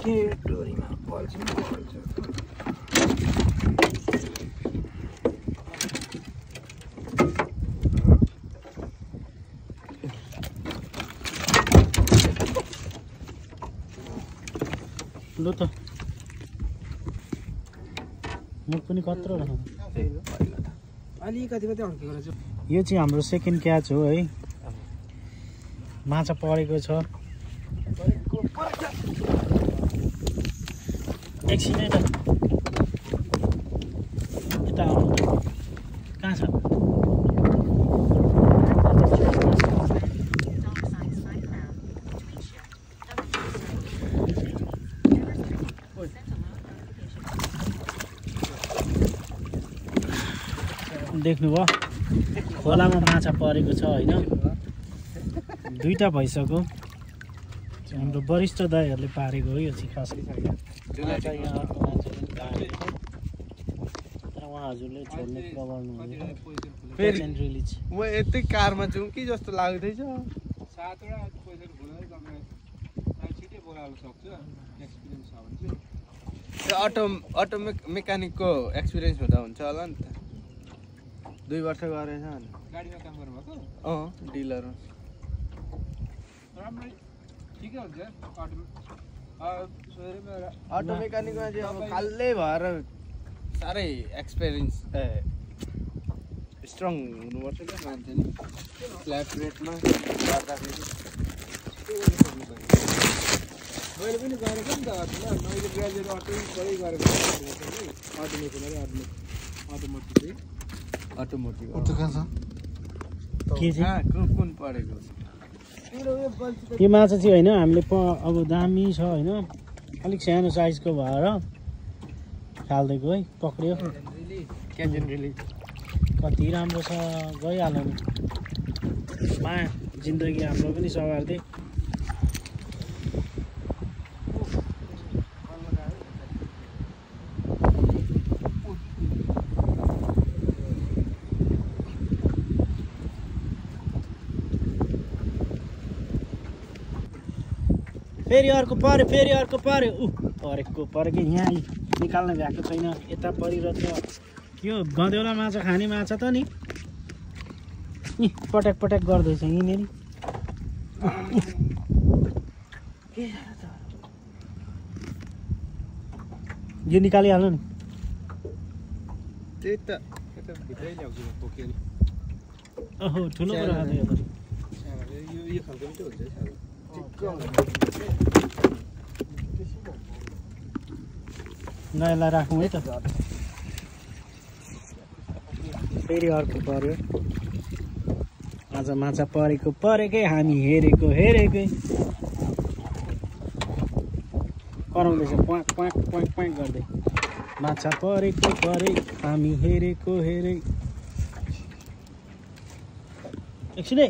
के डोरीमा पल्छ लु त मुख पनि कत्रो रहेछ अलिकति मात्रै अड्केको रहेछ यो चाहिँ हाम्रो सेकेन्ड क्याच हो है माछा परेको छ एकछिन है त यता आउनु त कहाँ छ देख्नुभयो खोलामा माछा परेको छ होइन दुईटा भइसक्यो हाम्रो वरिष्ठ दाइहरूले पारेको हो यो चाहिँ खास उहाँ हजुरले छोड्ने प्रब्लम रिलिज म यतै कारमा जाउँ कि जस्तो लाग्दैछ अटो मेकानिकको एक्सपिरियन्स हुँदा हुन्छ होला नि त 2 वर्ष गरेछ अनि गाडीमा काम गर्नुभएको डिलरमा राम्रै ठिकै हुन्छ अटो मेकानिकमा चाहिँ अब कालै भएर साह्रै एक्सपिरियन्स स्ट्रङ हुनुपर्छ क्या मान्छे नि फ्ल्याट रेटमा गर्दाखेरि मैले पनि गरेको नि त मैले ग्रेजुएट अटो सबै गरेको अटोमोटिभ कुन पढेको यो माछा चाहिँ होइन हामीले अब दामी छ होइन अलिक सानो साइजको भएर खालिदिएको है पक्रियो क्याजन रिलिज कति राम्रो छ गइहाल्यो नि माया जिन्दगी हाम्रो पनि सवार्दै फेरि अर्को पर्यो परेको यहाँ निकाल्न भ्याएको छैन यता परिरहेछ यो गँदेउला माछा खाने माछा त नि पटक गर्दैछ यिनीहरू यो निकालिहाल्नु नि त्यही त भित्रै ल्याउँछु पोकेर ओहो ठुलो कुरा यो खालको पनि हुन्छ नयाँलाई राखौँ है त फेरि अर्को पर्यो आज माछा परेकै हामी हेरेकै कराउँदैछ प्वाक गर्दै माछा परे हामी हेरे एकछिन है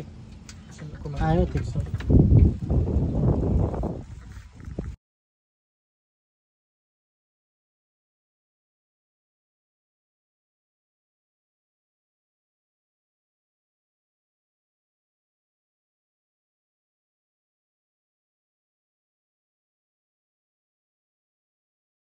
आयो त्यो